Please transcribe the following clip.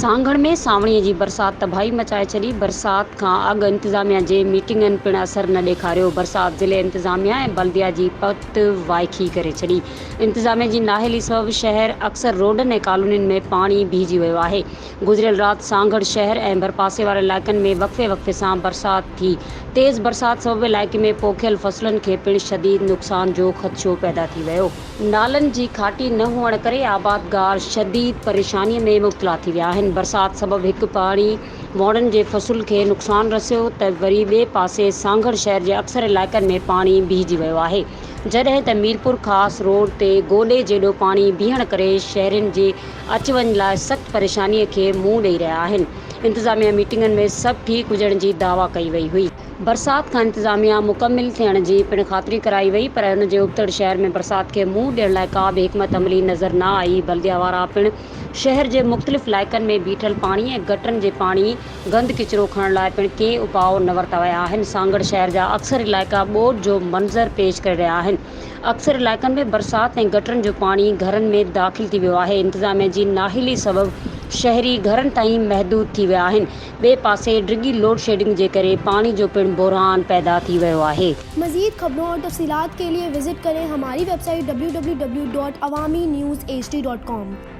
سانگهڙ ۾ سانوڻيء جي برسات تباهي مچائي ڇڏي، برسات کان اڳ انتظاميا جي ميٽنگن پڻ اثر نه ڏيکاريو، برسات ضلعي انتظاميا ۽ بلديا جي پت وائکي ڪري ڇڏي، انتظاميا جي نااهلي سبب شهر اڪثر روڊن ۽ ڪالونين ۾ پاڻي بيهجي ويو آهي، گذريل رات سانگهڙ شهر ۽ ڀرپاسي وارن علائقن ۾ وقفي وقفي سان برسات ٿي، تيز برسات سبب علائقي ۾ پوکيل فصلن کي پڻ شديد نقصان جو خدشو پيدا ٿي ويو. نالن جي کاٽي نه هئڻ ڪري آبادگار شديد پريشاني ۾ مبتلا ٿي ويا آهن، برسات سبب هڪ پاڻي ووڻن جي فصل کي نقصان رسيو ته وري ٻئي پاسي سانگهڙ شهر جي اڪثر علائقن ۾ پاڻي بيهجي ويو آهي، جڏهن ته ميرپورخاص روڊ تي گوڏي جيڏو پاڻي بيهڻ ڪري شهرين جي اچ وڃ لاء سخت پريشاني کي منهن ڏئي رهيا آهن، انتظاميا ميٽنگن ۾ سڀ ٺيڪ هجڻ جي دعويٰ ڪئي وئي هئي. برسات کان انتظاميا مڪمل ٿيڻ جي پڻ خاطري ڪرائي وئي پر ان جي ابتڙ شهر ۾ برسات کي منهن ڏيڻ لاء ڪا به حڪمت عملي نظر نه آئي، بلديا وارا پڻ شهر جي مختلف علائقن ۾ بيٺل پاڻي ۽ گٽرن جي پاڻي گند ڪچرو کڻڻ لاء پڻ ڪي اپاء نه ورتا ويا آهن، سانگهڙ شهر جا اڪثر علائقا ٻوڏ جو منظر پيش ڪري رهيا آهن، اڪثر علائقن ۾ برسات ۽ گٽرن جو پاڻي گهرن ۾ داخل ٿي ويو آهي، انتظاميا جي نااهلي سبب شهري گهرن تائين محدود ٿي ويا آهن، ٻئي پاسي ڊگهي لوڊشيڊنگ جي ڪري پاڻي جو پڻ بحران پيدا ٿي ويو آهي. مزيد خبرون اور تفصيلات ڪي ليي وزٽ ڪرين هماري web site www.awamiNewsHD.com.